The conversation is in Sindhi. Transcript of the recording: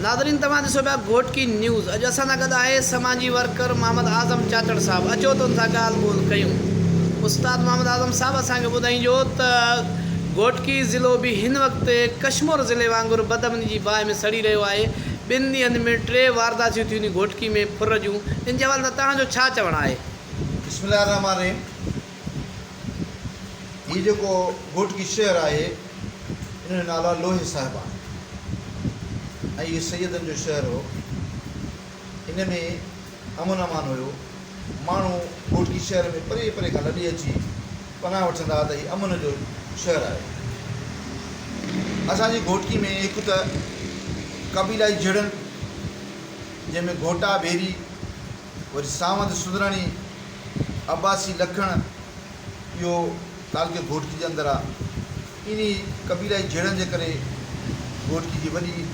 ناظرين توهان ڏسو پيا گهوٽڪي نيوز اڄ اسان سان گڏ آهي سماجي ورڪر محمد اعظم چاچڙ صاحب اچو ته ان سان ڳالهه ٻولهه ڪيون استاد محمد اعظم صاحب اسان کي ٻڌائينجو ته گهوٽڪي ضلعو به هن وقت ڪشمور ضلعي وانگر بدامني جي باهه ۾ سڙي رهيو آهي ٻن ڏينهن ۾ ٽي وارداتيون ٿيون گهوٽڪي ۾ ڦر جون ان جي حوالي سان توهان جو ڇا چوڻ آهي. بسم الله الرحمٰن الرحيم هي جيڪو گهوٽڪي شهر آهي ان جو نالو آهي لوهي صاحبان ۽ اهو سيدن جو شهر هو. ان ۾ امن امان هيو. ماڻهو گهوٽڪي شهر ۾ پري پري کان لڏي اچي پناهه وٺندا هئا ته هي امن جو شهر آهي. اسان جي گهوٽڪي ۾ هڪ ته قبيلائي جهيڙن جنهن ۾ گهوٽا ڀيري وري ساوند سندراڻي عباسي لکڻ اهو تعلقي گهوٽڪي جي اندر آهي. انهي قبيلائي جهيڙن جي ڪري گهوٽڪي جي وڏي.